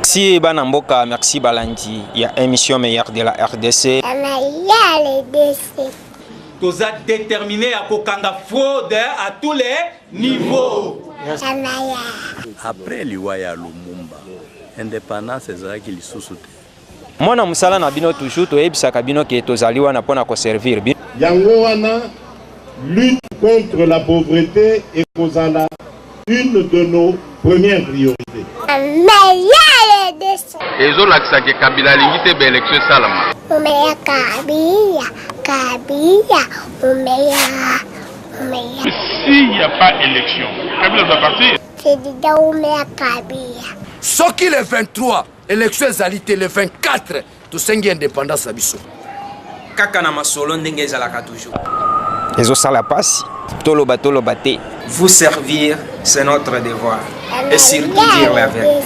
Merci bana mboka, merci balandi ya émission meilleure de la RDC. Toza déterminé ya kokanga fraude à tous les niveaux. Après liwa ya Lumumba, indépendance ezalaki lisusu te. Mwana mosala na bino toujours toyebisaka bino ke tozali wana mpo na koservir bino. Yango wana lutte contre la pauvreté ekozala une de nos premières priorités. Ezolakisa ke Kabila alingi te ba election esalama. Umeya Kabila, Kabila, umeya, umeya. S'il n'y a pas élection, Kabila doit partir. Président umeya Kabila. Soki le 23 élection ezali te, le 24 tosengi indépendance na biso. Kaka na masolo ndenge ezalaka toujours. Ezosala pasi, toloba toloba te. Vous servir, c'est notre devoir. Et surtout dire la vérité.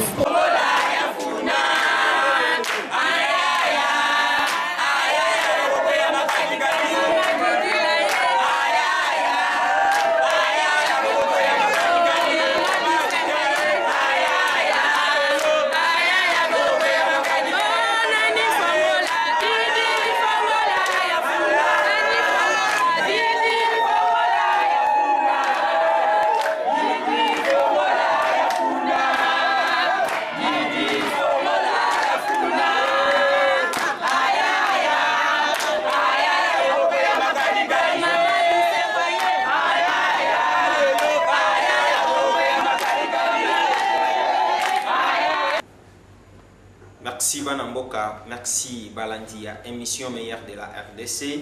Merci bana mboka, merci balandi ya émission meilleure de la RDC.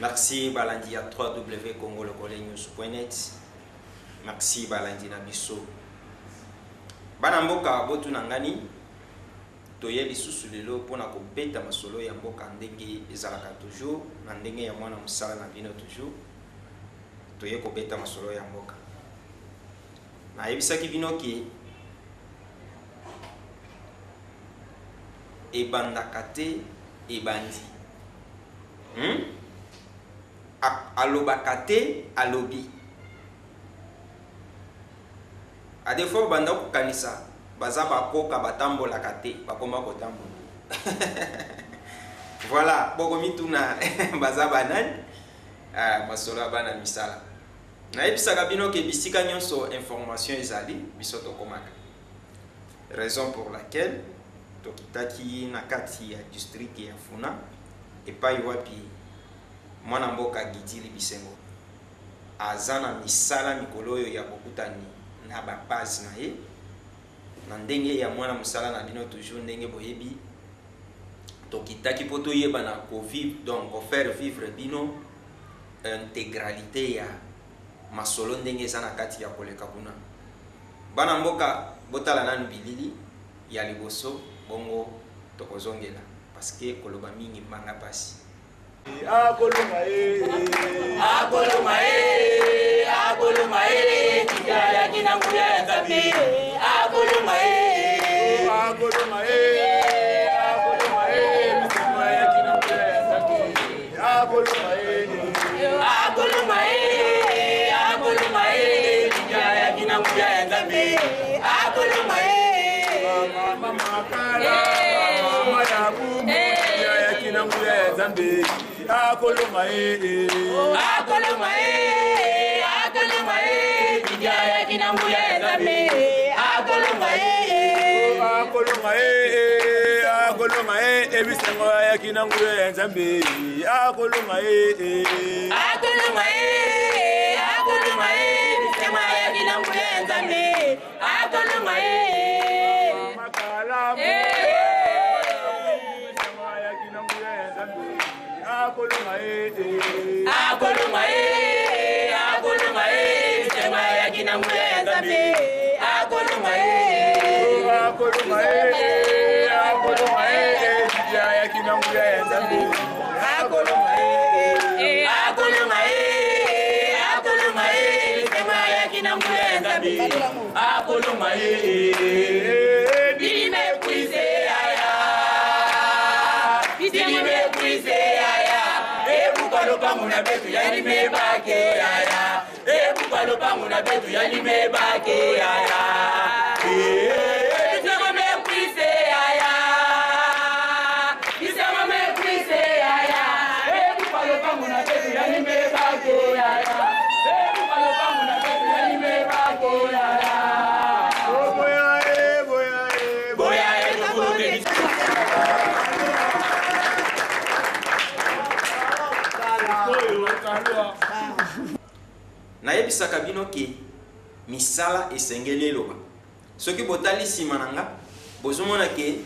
Merci balandi ya www.congolocolenews.net. Merci balandi na biso. Bana mboka botu na ngani toye lisusu lelo mpona kobeta masolo ya mboka ndenge ezalaka toujours na ndenge ya mwana mosala na bino toujours toye kobeta masolo ya mboka. Nayebisaki bino ke ebandaka te ebandi. Alobaka te alobi. A des fois banda kokanisa baza bakoka batambolaka te bakoma kotambola. Voilà, bokomituna baza banani? Masolo ya bana misala. Nayebisaka bino ke bisika nyonso information ezali biso tokomaka. Raison pour laquelle tokitaki na kati ya district ya Funa epai wapi mwana mboka Gidili Bisengo aza na misala mikolo oyo ya bokutani na ba base na ye na ndenge ya mwana mosala na bino toujours ndenge boyebi tokitaki po toyeba na ko vivre, donc ko faire vivre bino intégralité ya masolo ndenge eza na kati ya koleka kuna. Bana mboka botala nanu bilili ya liboso bongo tokozongela parce que koloba mingi mbanga pasi. Akolonga ye, akolonga ye, akolonga ye, tikayaki na nguya ya Nzambe. Akolonga ye, akolonga ye, akolonga ye, misengo ayaki na nguya ya Nzambe. Akolonga ye, akolonga ye, akolonga ye, tikayaki na nguya ya Nzambe. Akolonga ye. Mama makala, mama ya bumu, ayaki na nguya ya Nzambe. Akolonga ye, akolonga ye, akolonga ye, tikayaki na nguya ya Nzambe. Akolonga ye, akolonga ye, akolonga ye, ebisengo ayaki na nguya ya Nzambe. Akolonga ye, akolonga ye, akolonga ye, ebisengo ayaki na nguya ya Nzambe. Akolonga ye. Akolonga ye, akolonga ye, akolonga ye, ebisengo ayaki na nguya ya Nzambe. Akolonga ye, akolonga ye, akolonga ye, ayaki na nguya ya Nzambe. Akolonga ye, akolonga ye, akolonga ye, ebisengo ayaki na nguya ya Nzambe. Akolonga ye. Dime aya, dime aya, ebuka lopango na betu ya limebake aya, ebuka lopango na betu ya limebake aya. Dime aya. Nayebisaka bino ke misala esengeli eloba. Soki botali nsima na nga, bozomona ke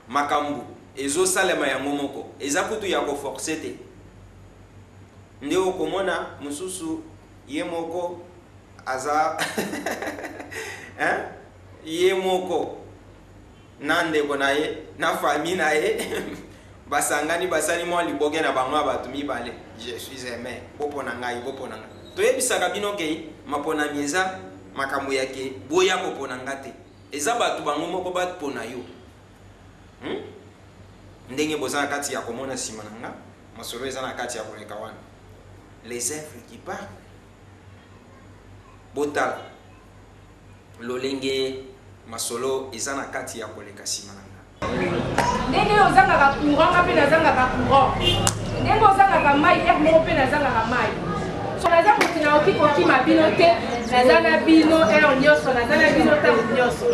makambo ezosalema yango moko, eza kutu ya koforce te. Nde okomona mosusu ye moko aza hein? Ye moko na ndeko na ye na famille na ye basangani basali mwa liboke na bango ya bato mibale. Je suis aimé, bopona ngai, bopona ngai. Toyebisaka bino ke maponami eza makambo ya ke boya kopona nga te, eza bato bango moko bapona yo. Ndenge boza na kati ya komona nsima na nga, masolo eza na kati ya koleka wana, les œuvres qui parlent. Botala lolenge masolo eza na kati ya koleka nsima na nga. Ndenge oyo ozangaka courant, nga mpe nazangaka courant. Ndenge ozangaka mai, heure moko mpe nazangaka mai. So naza moto nakoki kokima bino te, naza na bino heure nyonso, naza na bino ntango nyonso.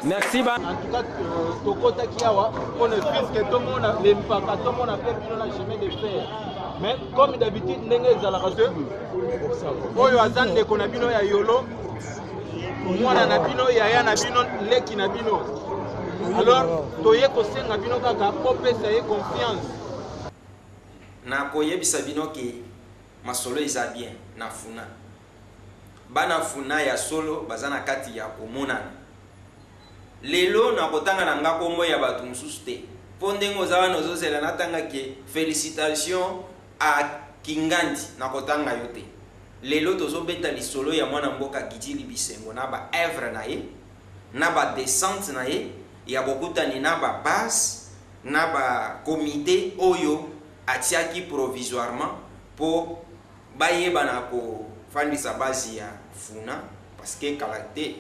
Merci ba. En tout cas, tokotaki awa mpo na puisque tomona lempaka, tomona mpe bino na chemin de fer. Mais comme d'habitude ndenge ezalaka te, oyo aza ndeko na bino ya yolo, mwana na bino, yaya na bino, leki na bino. Alors toye kosenga bino kaka popesa ye confiance. Nakoyebisa bino ke masolo eza bien na Funa. Bana Funa ya solo baza na kati ya komonana. Lelo nakotanga na nga kombo ya bato mosusu te, mpo ndenge oza wana ozozela natanga ke felicitation a Kingandi, nakotanga yo te. Lelo tozobeta lisolo ya mwana mboka Gidili Bisengo na ba œuvre na ye, na ba descente na ye ya bokutani na ba base na ba comite oyo atiaki provisoirement mpo bayeba na kofandisa base ya Funa, parce que kala te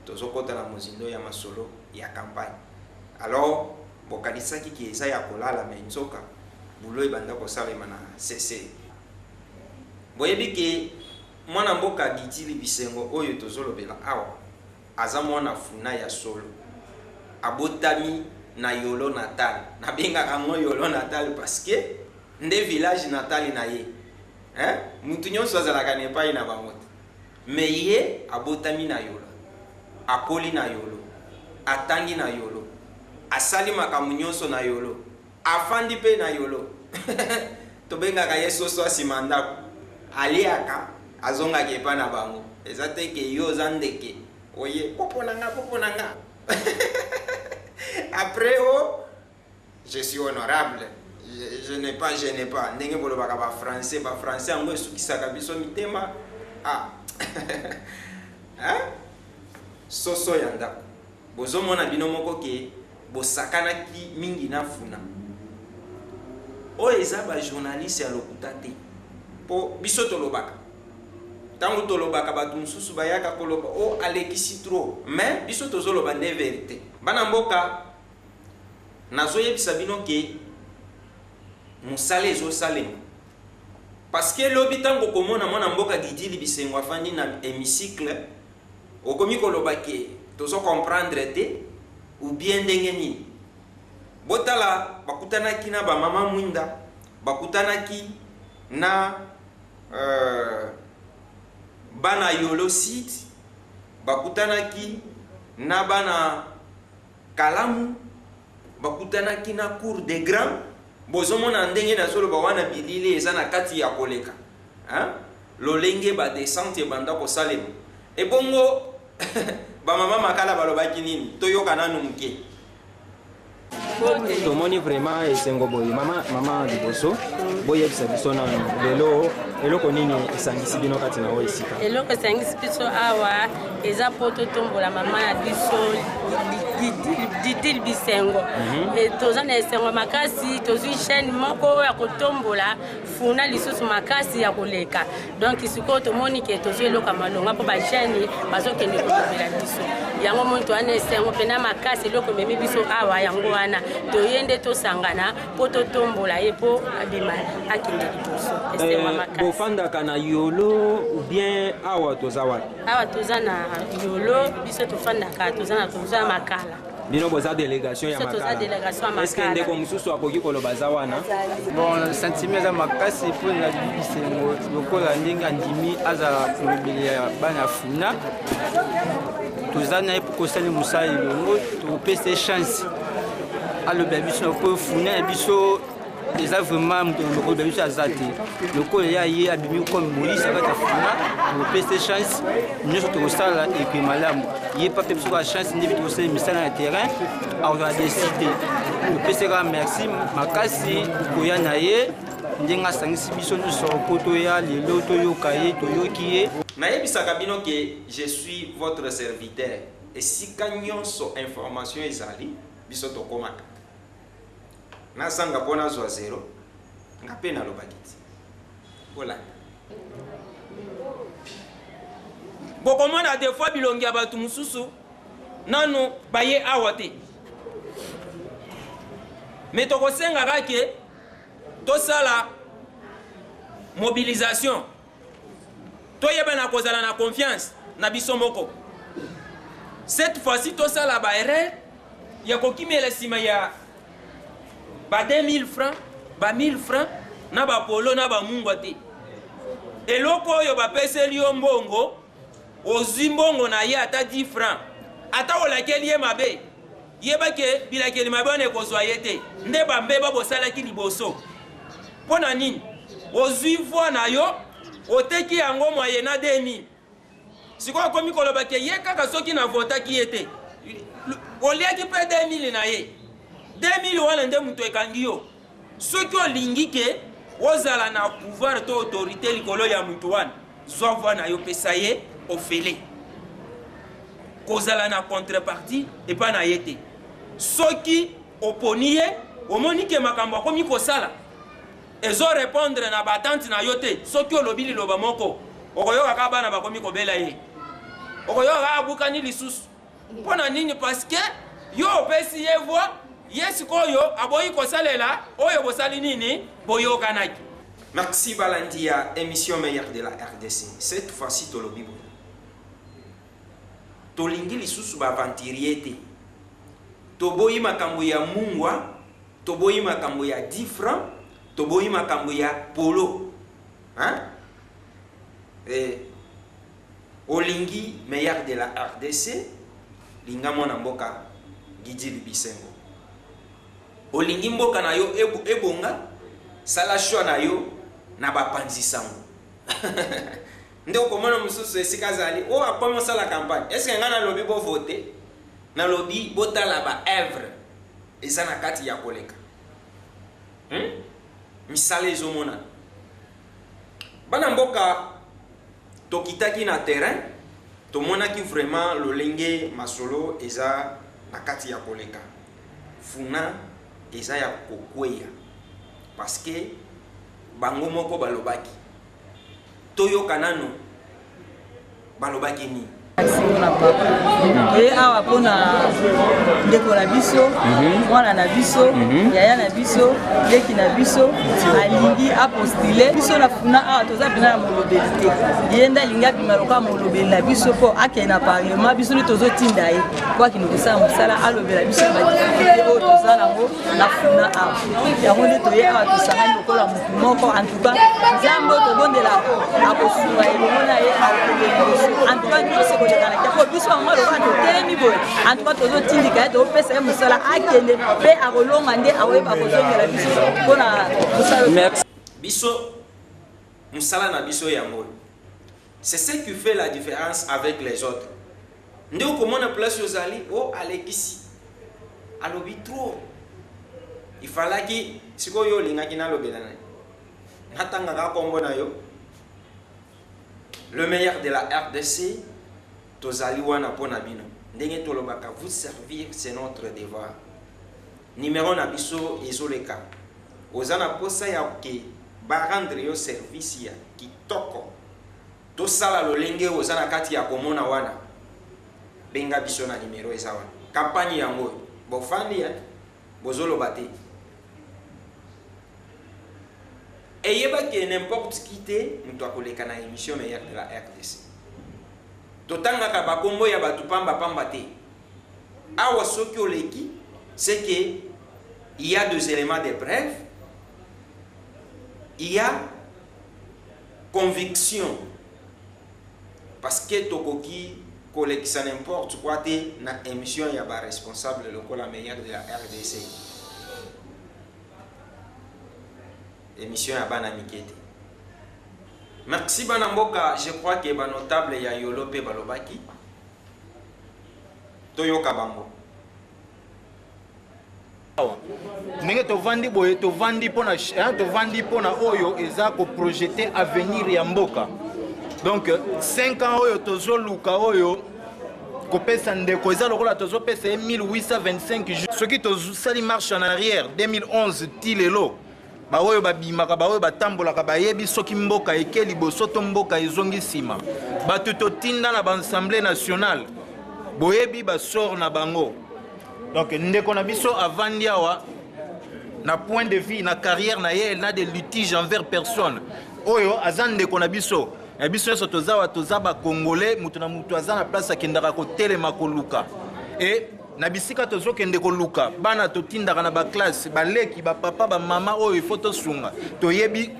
tozokota na mozindo ya masolo ya campagne. Alors bokanisaki ke eza ya kolala, mais nzoka boulot ebanda kosalema na CC. Boyebi ke mwana mboka Gidili Bisengo oyo tozolobela awa aza mwana Funa ya solo, abotami na Yolo natal. Nabengaka yango Yolo natal parce que nde village natal na ye. Hein? Mutu nyonso azalaka na epai na bango te, mais ye abotami na Yolo, akoli na Yolo, atangi na Yolo, asali makambo nyonso na Yolo, afandi mpe na Yolo. Tobengaka ye soso nsima ndako, aliaka azongaka epai na bango. Eza te ke yo oza ndeke oye popo na nga, popo na nga. Après o je suis honorable, je n'ai pas, je n'ai pas. Ndenge bolobaka ba français, ba français yango esukisaka biso mitema. Ah. Hein? Soso ya ndako. Bozomona bino moko ke bosakanaki mingi na Funa. Oyo eza ba journaliste ya lokuta te. Po biso tolobaka. Tango tolobaka bato mosusu bayaka koloba o alekisi trop, mais biso tozoloba nde verite. Bana mboka, nazoyebisa bino ke mosala ezosalema. Parce que lobi tango okomona mwana mboka Gidili Bisengo afandi na hémicycle, okomi koloba ke Tozo comprendre te ou bien ndenge nini? Botala bakutanaki na ba mama mwinda, bakutanaki na euh, bana Yolo City, bakutanaki na bana Kalamu, bakutanaki na cour des grands. Bozomona ndenge nazoloba wana bilili eza na kati ya koleka. Hein? Lolenge ba descente ebanda kosalema. Ebongo ba mama makala balobaki nini? Toyoka nanu moke. Tomoni vraiment esengo boye mama, mama liboso boyebisa biso nanu lelo eloko nini esangisi bino kati na oyo esika? Eloko esangisi biso awa eza mpo totombola mama na biso Didil Bisengo. Toza na esengo makasi, tozwi chaîne moko oyo ya kotombola funa lisusu makasi ya koleka. Donc sikoyo tomoni ke tozwi eloko ya malonga mpo bajeune bazokende kolobela biso yango. Moni toza na esengo mpena makasi. Eloko ememi biso awa yango wana, toye nde tosangana mpo totombola ye mpo abima akende liboso. Esengo makasi. Bofandaka na Yolo ou bien awa toza wapi? Awa toza na Yolo, biso tofandaka toza na Makala. Bino boza délégation ya Biso toza délégation ya Makala. Est-ce que Makala. ndeko mosusu akoki koloba aza wana? Bon, sentiment eza makasi mpo na Bisengo, lokola ndenge andimi azala kolobeli ya bana ya Funa. Toza na ye mpo kosali mosala elongo, tokopesa ye chance alobela biso mpo Funa ya biso eza vraiment moto lokolo biso aza te. Lokola ya ye abimi comme Moïse akati ya Funa, tokopesa ye chance nyonso, tokosala ekwe malamu. Ye pape biso kaka chance nde tokosala misala na terrain, akozala décide. Topesi kaka merci makasi koya na ye, ndenge asangisi biso nyonso mpo toya lelo toyoka ye, toyoki ye. Nayebisaka bino ke je suis votre serviteur. Esika nyonso information ezali, biso tokomaka. Nazanga mpo nazwa zero, nga mpe nalobaki ti bolanda. Bokomona des fois bilongi ya bato mosusu nanu baye awa te, me tokosengaka ke tosala mobilisation, toyebana kozala na confiance na biso moko. Cette fois-ci tosala ba erreur ya kokimela nsima ya ba 2000 francs, ba 1000 francs na bapolo na bamungwa te. Eloko oyo bapeseli yo mbongo, ozwi mbongo na ye ata 10 francs, ata olakeli ye mabe, yeba ke bilakeli mabe wana ekozwa ye te. Nde bambeba bosalaki liboso mpo na nini? Ozwi voi na yo, oteki yango moyen na 2000, sikoyo akomi koloba ke ye kaka soki navotaki ye te. Oliaki mpe 2000 na ye, 2000 wana nde moto ekangi yo. Soki olingi ke ozala na pouvoir to autorité likolo ya moto wana, zwa voi na yo, pesa ye ofele, kozala na contrepartie epai na ye te. Soki oponi ye, omoni ke makambo akomi kosala ezo répondre na batante na yo te, soki olobi liloba moko, okoyoka kaka bana bakomi kobela ye, okoyoka kaka abukani lisusu. Mpo na nini? Parce que yo opesi ye voi, ye sikoyo aboyi kosalela oyo bosali nini, boyokanaki. Merci balandi ya émission meilleure de la RDC. Cette fois-ci tolobi boye, tolingi lisusu baaventurier te. Toboyi makambo ya mungwa, toboyi makambo ya 10 francs, toboyi makambo ya polo, hein? Eh, olingi meilleur de la RDC, linga mwana mboka Gidil Bisengo. Olingi mboka na yo ebonga, sala choix na yo na bapanzi sango. Nde okomona mosusu esika azali oyo akomi osala campagne. Est-ce ngai nalobi bovote? Nalobi botala ba œuvre eza na kati ya koleka, Misala ezomonana. Bana mboka, tokitaki na terrain, tomonaki vraiment lolenge masolo eza na kati ya koleka. Funa eza ya kokweya parce que bango moko balobaki. Toyoka nano balobaki nini. Mpona papa toye awa mpona ndeko na biso, mwana na biso, yaya na biso, leki na biso alingi apostule biso na Funa. Awa toza mpena na molobeli te, ye nde alingi abima lokola molobeli na biso mpo akende na parlement. Biso nde tozotinda ye mpo akende kosala mosala, alobela biso badifficulté oyo toza nango na Funa awa. Yango nde toye awa, tosangani lokola motu moko. En tout cas, Nzambe oyo tobondelaka akosunga elongo na ye, akokende liboso. En tout cas, nyonso ekoleka na te po biso yango lokola totelemi boye. En tout cas, tozotindika ye, topesa ye mosala, akende mpe akolonga, nde akoyeba kozongela biso mpona mosala. Biso mosala na biso yango, c'est ce qui fait la différence avec les autres. Nde okomona place ozali o alekisi, alobi trop, ifalaki sikoyo olingaki nalobela na natangaka nkombo na yo. Le meilleur de la RDC, tozali wana mpo na bino. Ndenge tolobaka, vous servir, c'est notre devoir. Numero na biso ezoleka. Oza na posa ya ke barendre yo service ya kitoko, tosala lolenge oza na kati ya komona wana, benga biso na numero eza wana. Campagne yango oyo bofandi bozoloba te, eyebaki n'importe qui te moto akoleka na émission meilleur de la RDC. Totangaka bakombo ya bato pamba pamba te awa. Soki oleki, c'est que il y a des éléments de preuve, il y a conviction, parce que tokoki kolekisa n'importe quoi te na émission ya baresponsable lokola meilleur de la RDC, émission ya bana mike te. Merci bana mboka. Je crois que banotable ya Yolo mpe balobaki, toyoka bango. Awa ndenge tovandi boye, tovandi mpona, tovandi mpona oyo eza koprojeter avenir ya mboka. Donc 5 ans oyo tozoluka, oyo kopesa ndeko, eza lokola tozopesa ye 1825 jours. Soki tosali marche en arrière, 2011 ti lelo, baoyo babimaka, baoyo batambolaka, bayebi soki mboka eke liboso to mboka ezongi nsima. Bato totinda na baassemblée nationale, boyebi basort na bango. Donc ndeko na biso avandi awa na point de vue na carrière na ye, elle n'a de litige envers personne. Oyo aza ndeko na biso, na biso nyonso toza awa, toza bacongolais. Moto na moto aza na place akendaka kotelema koluka, e na bisika tozokende koluka, bana totindaka na baklasse, baleki, bapapa, bamama oyo ifo tosunga. Toyebi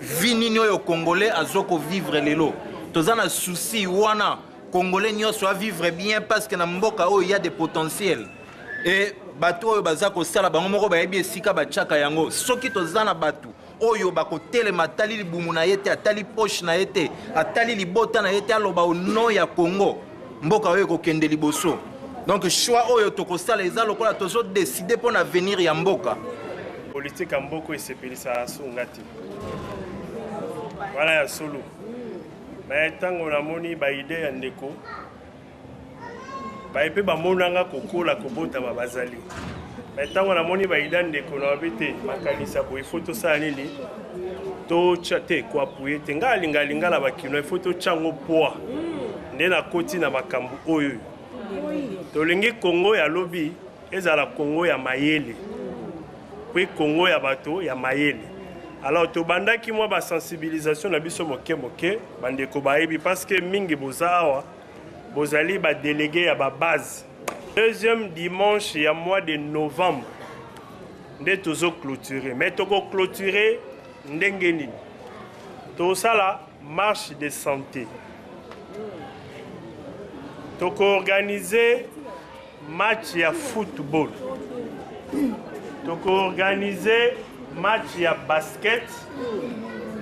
vie nini oyo congolais azokovivre lelo. Toza na souci wana, congolais nyonso avivre bien, parce que na mboka oyo ya des potentiels e bato oyo baza kosala, bango moko bayebi esika batiaka yango. Soki toza na bato oyo bakotelema, atali libumu na ye te, atali poche na ye te, atali libota na ye te, aloba au nom ya Congo, mboka oyo ekokende liboso. Donc choix oyo tokosala eza lokola tozodécider mpo na avenir ya mboka. Politike ya mboka esepelisaka sunga te wana ya solo. Me ntango namoni baidée ya ndeko baye mpe bamonanga kokola kobotama bazali, me ntango namoni baidée ndeko na babe te, makanisa boye, faut tosala nini? Totya te koappuyer te. Ngai alinga alinga na bakino, ifo totya yango poids. Nde nakoti na makambo oyo. Tolingi Kongo ya lobi ezala Kongo ya mayele, mpe Kongo ya bato ya mayele. Alors tobandaki mwa basensibilisation na biso moke moke. Bandeko bayebi, parce que mingi boza awa, bozali badélégué ya babase. Deuxième dimanche ya mois de novembre nde tozoclôturer. Mais tokoclôturer ndenge nini? Tosala marche de santé, tokoorganize match ya football, tokoorganize match ya basket.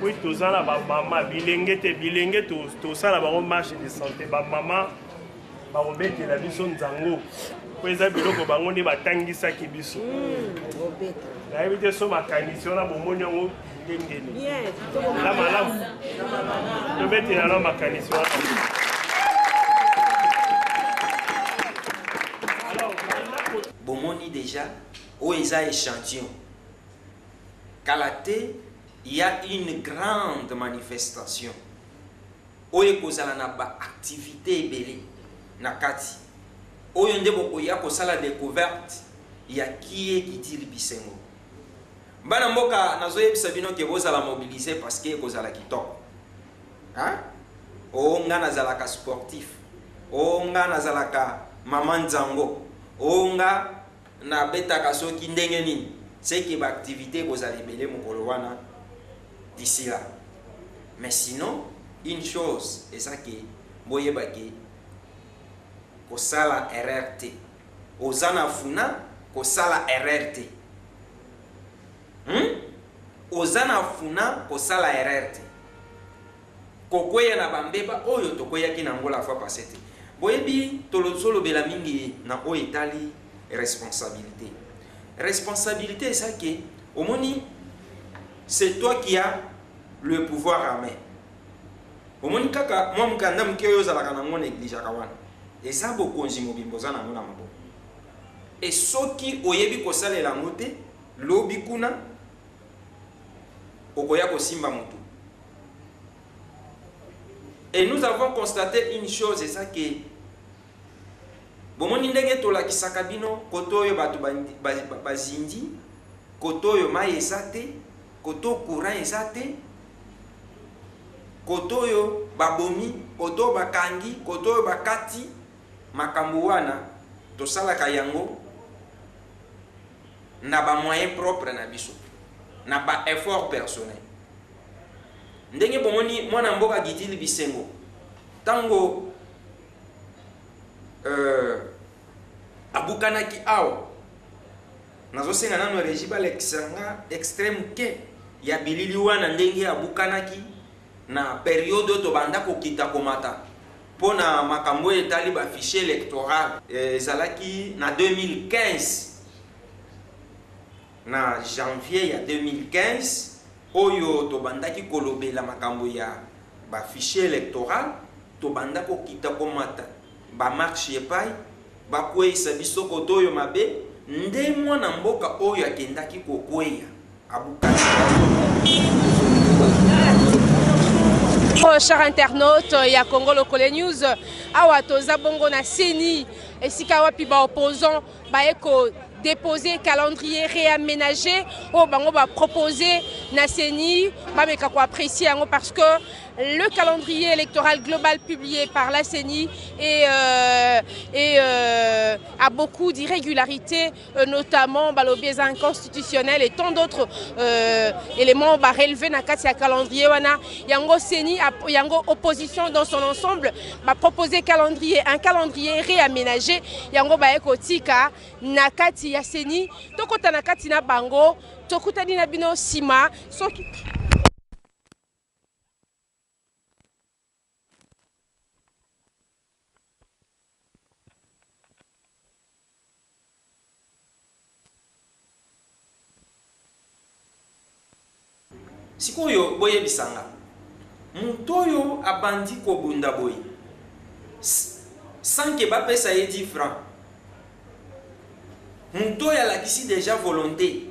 Po toza na bamama bilenge te, bilenge tosala bango marche de santé, bamama bakobetela biso nzango, po eza biloko bango nde batangisaki biso. Nayebi te so makanisi wana bomoni yango ndenge nini. Eza malamu, tobetela na makanisi wana. Bomoni déjà oyo eza échantillon. Kala te, il y a une grande manifestation oyo ekozala na baactivité ebele. na kati oyo nde bokoya kosala decouverte ya kie Gidil Bisengo. Bana mboka nazoyebisa bino ke bozala mobilise parce que ekozala kitoko. Hein? Oh nga nazalaka sportif. Oh nga nazalaka mama nzango. Oh nga nabetaka soki ndenge nini. C'est que ba activité ekozala ebele mokolo wana d'ici là. Mais sinon, une chose eza ke boyeba ke kosala erreur te. Oza na funa kosala erreur te. Hum? Oza na funa kosala erreur te. Kokweya na bambeba oyo tokweyaki na yango la fois passée te. Boyebi tolozolobela mingi na oyo etali responsabilité. Responsabilité eza ke omoni c'est toi qui as le pouvoir en main. Omoni kaka mwa mokanda moke oyo ozalaka na yango negligeaka wana. Eza bokonzi mobimba oza na yango na maboko. Et soki oyebi kosalela yango te, lobi kuna okoya kosimba mutu. Et nous avons constaté une chose, eza ke bomoni ndenge tolakisaka bino koto oyo bato bazindi, koto oyo mai eza te, koto courant eza te, koto oyo babomi, koto oyo bakangi, koto oyo bakati. Makambo wana tosalaka yango na ba moyens propres na biso, na ba efforts personnels. Ndenge bomoni mwana mboka Gidili Bisengo tango euh, abukanaki awa, nazosenga nano regie balekisa nga extrait moke ya bilili wana ndenge abukanaki na periode oyo tobanda kokita komata mpo na makambo oyo etali ba fichier electoral. Ezalaki na 2015, na janvier ya 2015 oyo tobandaki kolobela makambo ya ba fichier electoral, tobanda kokita komata ba marche epai bakweyisa biso koto oyo mabe nde mwana mboka oyo akendaki kokweya. Oh, cher internaute ya Congo Lokole News, awa toza bongo na CENI esika wapi ba opposants baye ko déposer calendrier réaménagé oyo bango ba proposer na CENI bameka ko apprécier yango parce que le calendrier électoral global publié par la CENI et, euh, et euh, a beaucoup d'irrégularités euh, notamment balobi eza inconstitutionnel et tant d'autres euh, éléments ba relever na kati ya calendrier wana. Yango CENI, yango opposition dans son ensemble ba proposer calendrier, un calendrier réaménagé. Yango ba ekotika na kati ya CENI, tokota na kati na bango, tokutani na bino sima soki Sikoyo boyebisa nga, moto oyo abandi kobunda boye sans que bapesa ye 10 francs, moto oyo alakisi dejà volonte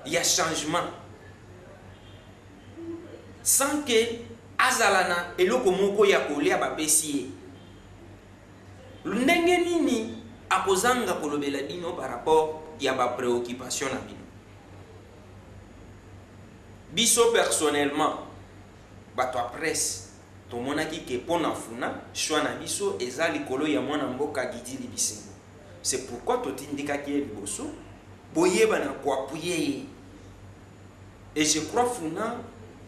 ya changement sans que azala na eloko moko ya kolia bapesi ye, ndenge nini akozanga kolobela bino par rapport ya ba preoccupation na bino? Biso personnellement bato ya presse tomonaki ke mpo na Funa choix na biso eza likolo ya mwana mboka Gidili Bisengo. C'est pourquoi totindikaki ye liboso boyeba na ko appuyer ye. Et je crois Funa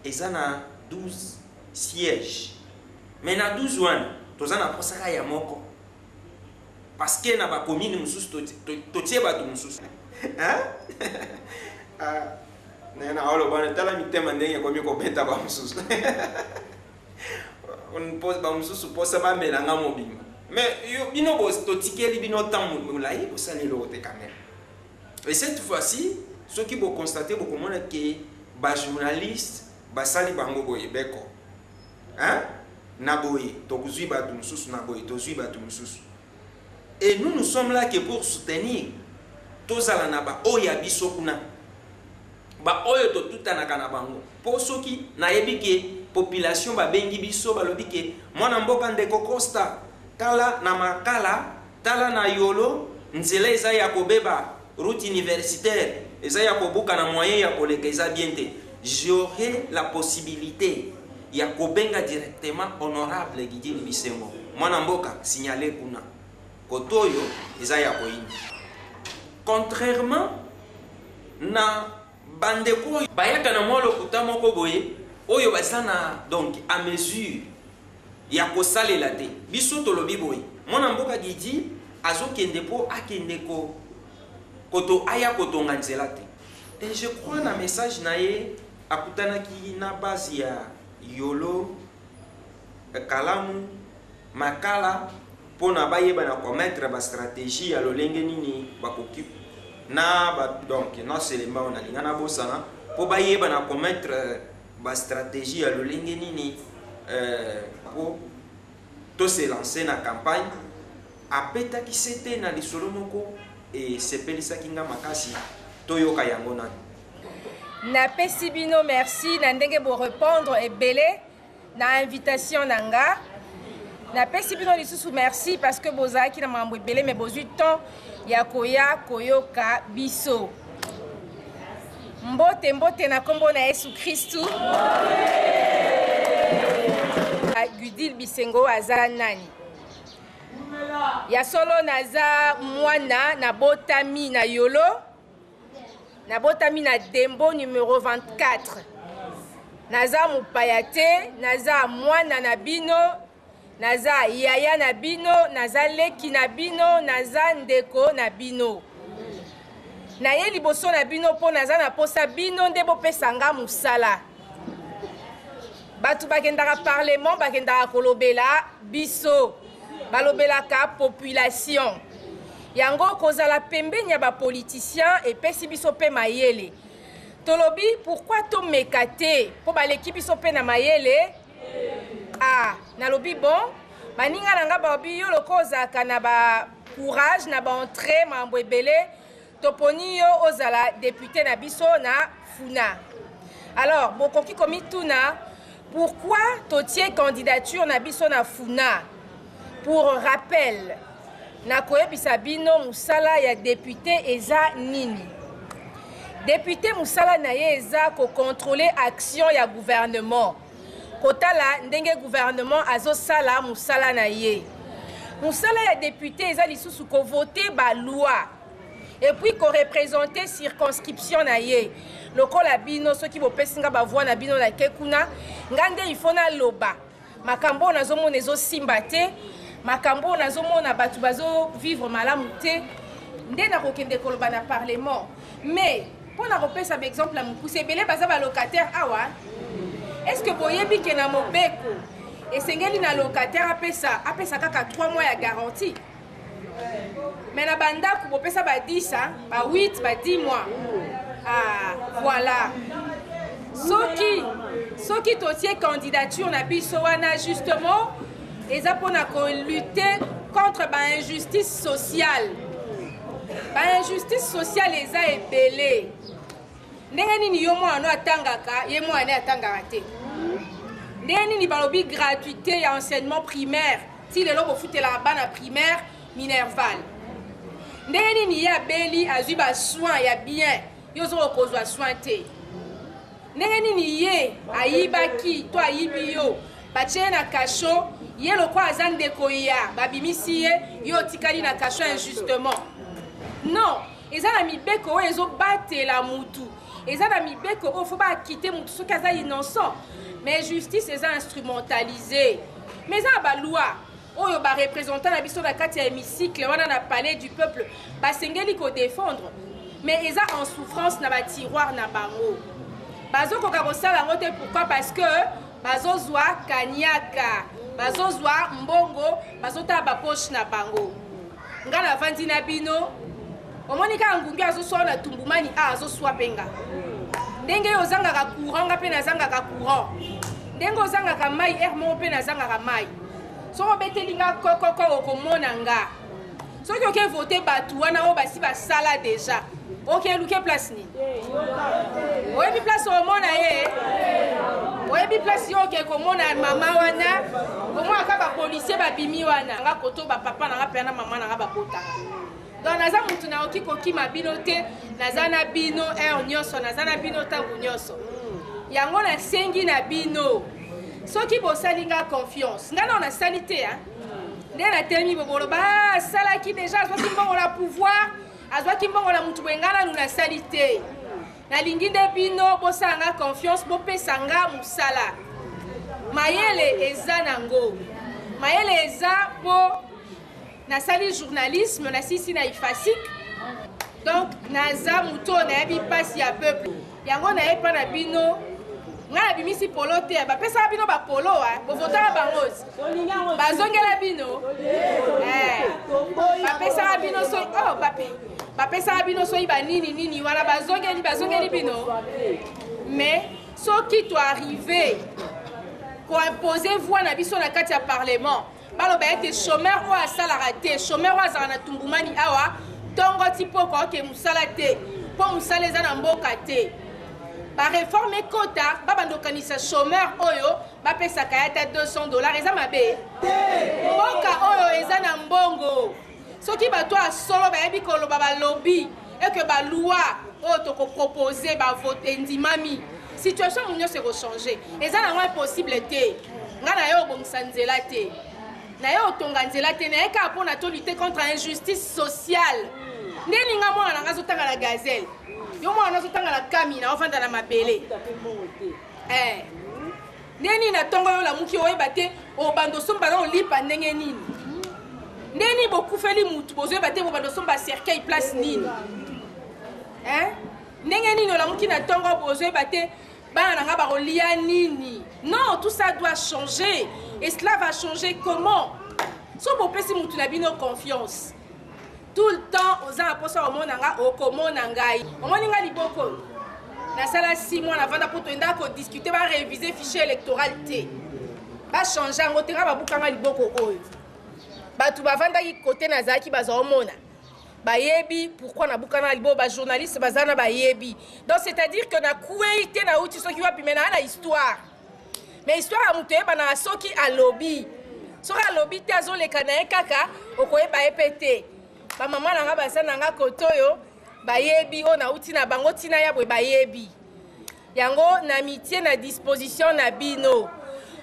eza na 12 sièges. Mais na 12 wana toza na posa kaka ya moko. Parce que na ba commune mosusu totie bato mosusu. Hein? Ah, na na oloba na tala mitema ndenge ekomi kobeta ba mosusu. Ba mosusu posa bamela nga mobimba. Mais yo bino totikeli bino temps molai bosali eloko te quand même. Et cette fois-ci, soki bo constater bokomona ke ba journalistes basali bango boye beko. Hein? Na boye tozui batu mosusu, na boye tozui batu mosusu. Et nous, nous sommes là que pour soutenir. Tozala na ba oyo ya biso kuna. Ba oyo totutanaka na bango. Po soki nayebi ke population babengi biso balobi ke mwana mboka ndeko Costa. Tala na Makala, tala na Yolo, nzela eza ya kobeba, route universitaire eza ya kobukana, moyen ya koleka eza bien te. J'aurai la possibilité ya kobenga directement honorable Gidil Bisengo, mwana mboka, signaler kuna koto oyo eza ya koyinda. Contrairement na bandeko oyo bayaka na mwa lokuta moko boye oyo baza na donc à mesure ya kosalela te. Biso tolobi boye, mwana mboka Gidi azokende po akende ko koto aya kotonga nzela te. Et je crois na message na ye akutanaki na base ya Yolo, Kalamu, Makala pona bayeba na komettre ba stratégie ya lolenge nini bakoki na ba, donc na Selembao nalinga nabosana po bayeba na komettre ba stratégie ya lolenge nini po to se lancer na campagne. Apetaki sete na lisolo moko esepelisaki nga makasi, toyoka yango nanu. Napesi bino merci na ndenge bo répondre ebele na invitation na nga. Napesi bino lisusu merci parce que bozalaki na makambo ebele mais bozwi temps ya koya koyoka biso. Mbote mbote na kombo na Yesu Kristu. Gudil Bisengo aza nani? Ya solo naza mwana, nabotami na Yolo, nabotami na Dembo numero 24. Naza mopaya te, naza mwana na bino, naza yaya na bino, naza leki na bino, naza ndeko na bino. Naye liboso na bino mpo naza na posa bino nde bopesa nga mosala. Bato bakendaka parlement, bakendaka kolobela biso, balobelaka population. Yango kozala pembeni ya ba politiciens epesi biso pe mayele. Tolobi pourquoi tomeka te mpo baleki biso pe na mayele. Ah, nalobi bon, baninga na nga balobi yo lokola ozalaka na ba courage na ba entrée mambo ebele, toponi yo ozala député na biso na Funa. Alors bokoki komituna pourquoi totie candidature na biso na Funa. Pour rappel, nakoyebisa bino mosala ya député eza nini. Député mosala na ye eza kocontrôler action ya gouvernement, kotala ndenge gouvernement azosala mosala na ye. Mosala ya député eza lisusu kovote ba loi et puis koreprésenter circonscription na ye. Lokola bino soki bopesi nga ba voix na bino na ke kuna, nga nde il faut naloba makambo oyo nazomona ezosimba te, makambo oyo nazomona bato bazovivre malamu te, nde nakokende koloba na parlement. Mais mpo na kopesa ba exemple ya mokuse, ebele baza ba locataire awa. Est-ce que boyebi ke na mobeko esengeli na locataire apesa kaka 3 mois ya garantie? Mais na bandako bopesa ba 10, ba 8, ba 10 mois. Ah, voilà. Soki totie candidature na biso wana justement eza mpona kolutter contre ba injustice sociale. Ba injustice sociale eza ebele. Ndenge nini yo mwana no atangaka, ye mwana ne atangaka te? Ndenge nini balobi gratuité ya enseignement primaire, ti lelo bofutelaka bana primaire minerval? Ndenge nini ye abeli azwi ba soins ya bien, yo ozo kozwa soin te? Ndenge nini ye ayibaki to ayibi yo, batie ye na cachot, ye lokwa aza ndeko ya babimisi ye, yo otikali na cachot injustement? Non, eza na mibeko oyo ezobatela mutu, eza na mibeko oyo fo baakite mutu soki aza innocent. Mais justice eza instrumentalisée. Mais eza na ba loi oyo ba représentant na biso na kati ya hémicycle wana na palais du peuple basengeli ko défendre, mais eza en souffrance na ba tiroir na bango. Bazokoka kosala yango te. Pourquoi? Parce que bazozwa kanyaka, bazozwa mbongo, bazotala ba poche na bango. Nga navandi na bino, omoni kaka ngungi azoswa na tumbumani, a azoswa mpe nga. Ndenge oyo ozangaka courant, nga mpe nazangaka courant. Ndenge ozangaka mai, heure moko mpe nazangaka mai. Soki obeteli nga kokoko, okomona nga. Soki oke vote bato wana oyo basi basala deja, oke luke place nini? Oyebi place omona ye? Oyebi place yo oke komona mama wana, komona kaka bapolisier babimi wana. Nga koto bapapa na nga mpe na mama na nga babotaka. Donc naza mutu nakoki kokima bino te, naza na bino heure nyonso, naza na bino ntango nyonso. Yango nasengi na bino, soki bosali nga confiance, nga nao nasali te hein? Nde natelemi boboloba ah, asalaki deja, azwaki mbongo na pouvoir, azwaki mbongo na mutu boye, nga nanu nasali te. Nalingi nde bino bosala nga confiance, bopesa nga mosala. Mayele eza nango, mayele eza po nasali journalisme, nasisi na IFASIC, donc naza moto oyo nayebi mpasi ya peuple. Yango naye mpa na bino, ngai nabimisi polo te, bapesaka bino bapolo, bovotaka bango, bazongela bino, bapesaka bino soki oh, bape bapesaka bino soki banini nini wana, bazongeli bazongeli bino. Mais soki toarrive koimpose voix na biso na kati ya parlement, baloba ete chômeur oyo asalaka te, chômeur oyo azalaka na tumbumani awa ntongo ti poko oke mosala te, mpo mosala eza na mboka te, bareforme ekota, babanda kokanisa chômeur oyo bapesaka ye ata 200 $, eza mabe. Mboka oyo eza na mbongo, soki bato ya solo bayebi koloba, balobi eke baloi oyo tokopropose bavote endimami, situation mo nyonso ekochange. Eza nango impossible te. Ngai na ye obongisa nzela te, na ye otonga nzela te, na ye kaka mpona to lutter contre injustice sociale. Ndeni nga mwana na nga azotanga na Gazelle, yo mwana azotanga na Kamina, ofanda na mabele. Eh. Ndeni na ntongo yo olamuki oyeba te obanda osomba na olipa ndenge nini, ndeni bokufeli mutu bozoyeba te bobanda osomba cercueil place nini, eh? Ndenge nini olamuki na ntongo bozoyeba te bana na nga bakolia nini. Non, tout ça doit changer, et cela va changer comment? So bopesi mutu na bino confiance tout le temps, oza na mposa omona nga, okomona ngai, omoni nga liboko nasala 6 mois navanda mpo toyendaka kodiscute, barévise fichier électoral te, bachange yango te, nga babukanga liboko oyo. Bato bavandaki kote nazalaki baza omona, bayebi pourquoi nabukana na liboko, bajournaliste baza na bayebi. Donc c'est à dire que nakwei te, nauti soki wapi, me naa na histoire. Mais histoire ya moto eyebanaka soki alobi, soki alobi te azoleka na ye kaka, okoyeba ye mpe te. Bamama na nga baza na nga kote oyo bayebi oyo nauti na bango ntina ya boye, bayebi yango. Na mitie na disposition na bino,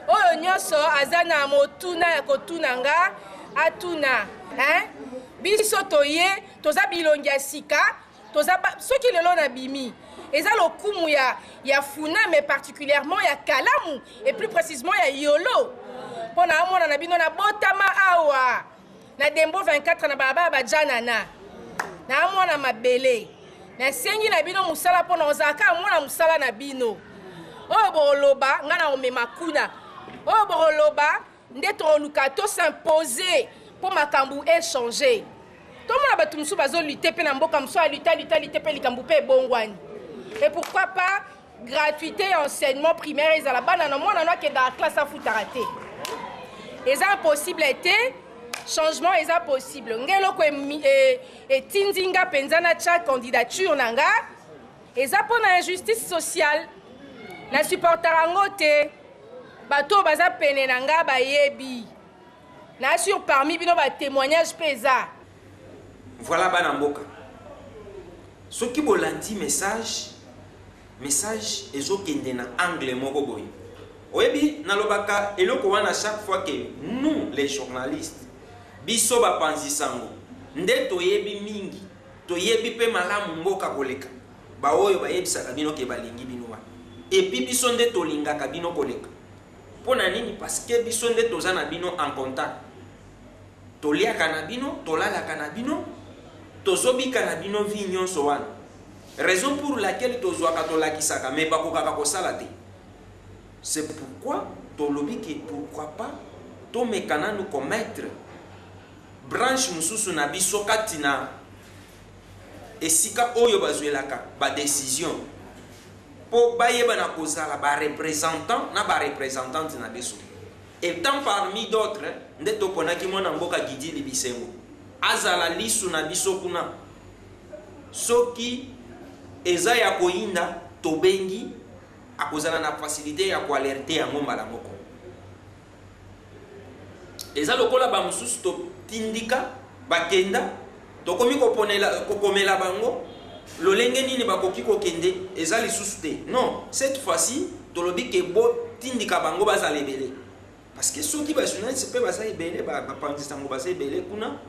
oyo nyonso aza na motuna ya kotuna nga atuna, hein? Biso toye toza bilongi ya sika, toza soki lelo nabimi eza lokumu ya Funa, mais particulièrement ya Kalamu et plus précisément ya Yolo, mpo na amona na bino nabotama awa na Dembo 24 na balabala bajanana na amwana mabele. Nasengi na bino mosala mpo na ozala kaka mwana mosala na bino. Oyo bokoloba ngai na komema kuna, oyo bokoloba nde tokoluka tos'impose mpo makambo echange. Tomona bato mosusu bazolute mpe na mboka mosusu, alute alute alute mpe likambo mpe ebongwani. Et pourquoi pas gratuité ya enseignement primaire ezala, bana na mwana no akendaka classe afutaka te? Eza impossible te, changement eza possible. Nge eloko etindi nga mpenza natya candidature na nga eza mpo na injustice sociale, na supportaka yango te. Bato oyo baza pene na nga bayebi, na sur parmi bino batémoignage mpe eza. Voilà bana mboka, soki bolandi message, message ezokende na angle moko boye. Oyebi, nalobaka eloko wana chaque fois que nous les journalistes, biso bapanzi sango nde toyebi mingi, toyebi mpe malamu mboka koleka baoyo bayebisaka bino ke balingi bino wana. Epuis biso nde tolingaka bino koleka. Mpo na nini? Parce que biso nde toza na bino en contact, toliaka na bino, tolalaka na bino, tozobika na bino vie nyonso wana. Raison pour laquelle tozwaka tolakisaka, mais bakokaka kosala te. C'est pourquoi tolobi ke pourquoi pas tomeka nanu komettre branche mosusu na biso kati na esika oyo bazwelaka badecision, mpo bayeba na kozala barepresentant na barepresentante na biso. Etant parmi d'autres nde toponaki mwana mboka Gidili Bisengo azala lisu na biso kuna. Soki eza ya koyinda, tobengi. Akozala na facilite ya ko alerter yango mbala moko. Eza lokola ba mosusu totindika bakenda, tokomi koponela, kokomela bango lolenge nini bakoki kokende, eza lisusu te. Non, cette fois-ci tolobi ke botindika bango bazala ebele. Parce que soki ba journalistes pe baza ebele, ba bapanzi sango baza ebele kuna,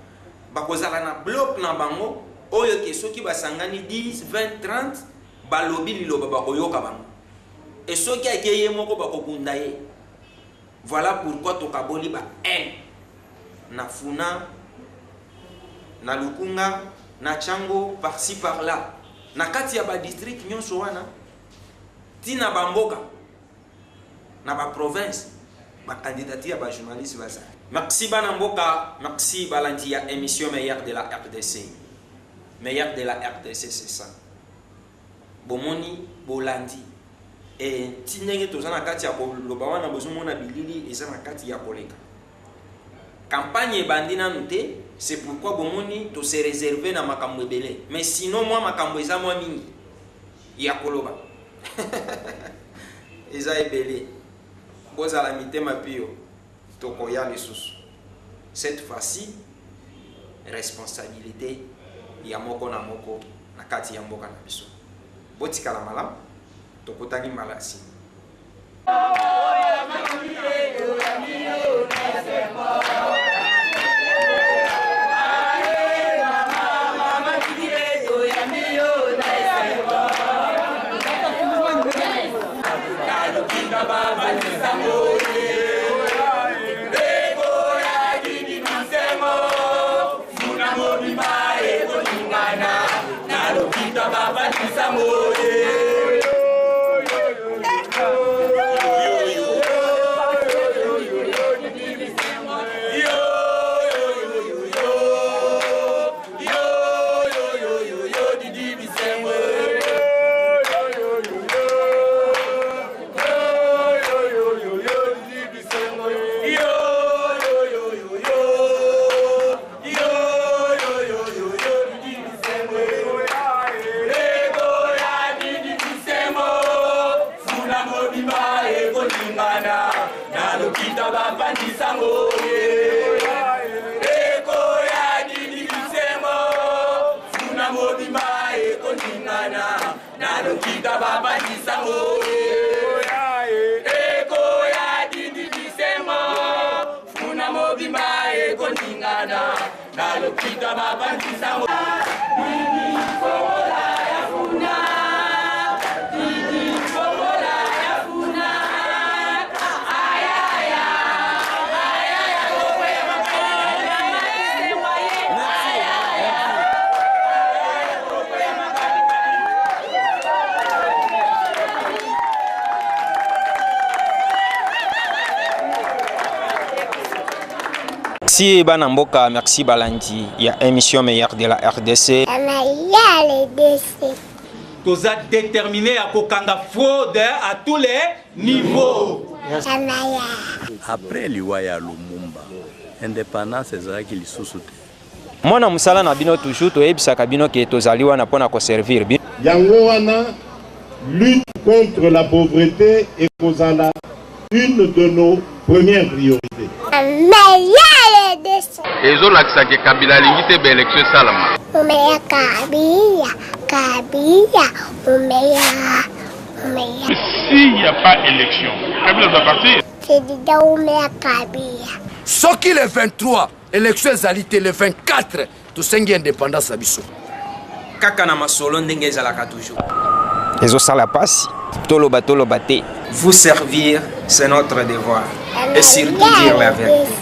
bakozala na bloc na bango oyo ke soki basangani 10, 20, 30 balobi liloba bakoyoka bango. Et soki ake ye moko bakobunda ye. Voilà pourquoi tokaboli ba aile na Funa, na Lukunga, na Tshangu, par-ci par-là. Na kati ya ba districts nyonso wana, ti na ba mboka, na ba provinces, ba candidatures ya ba journalistes bazali. Merci bana mboka, merci balandi ya emission meilleure de la rdc. Meilleure de la rdc c'est ça. Bomoni, bolandi. Et ti ndenge toza na kati ya koloba wana bozomona bilili eza na kati ya koleka. Campagne ebandi nanu te, c'est pourquoi bomoni to se reserver na makambo ebele. Mais sinon mwa makambo eza mwa mingi ya koloba. Eza ebele. Bozala mitema pio, tokoya lisusu. Cette fois-ci, responsabilite ya moko na moko na kati ya mboka na biso. Botikala malamu, tokutani mbala ya sima. Merci bana mboka, merci balandi ya émission meilleure de la RDC. Toza déterminé à kokanga fraude à tous les niveaux. Après liwa ya Lumumba, indépendance ezalaki lisusu te. Mwana mosala na bino toujours toyebisaka bino ke tozali wana mpo na koservir bino. Yango wana lutte contre la pauvreté ekozala une de nos premières priorités. Ezolakisa ke Kabila alingi te ba election esalama. Umeya Kabila, Kabila, umeya, umeya. S'il n'y a pas élection, Kabila doit partir. Président umeya Kabila. Soki le 23 élection ezali te, le 24 tosengi indépendance na biso. Kaka na masolo ndenge ezalaka toujours. Ezosala pasi toloba toloba te. Vous servir, c'est notre devoir. Et surtout dire la vérité.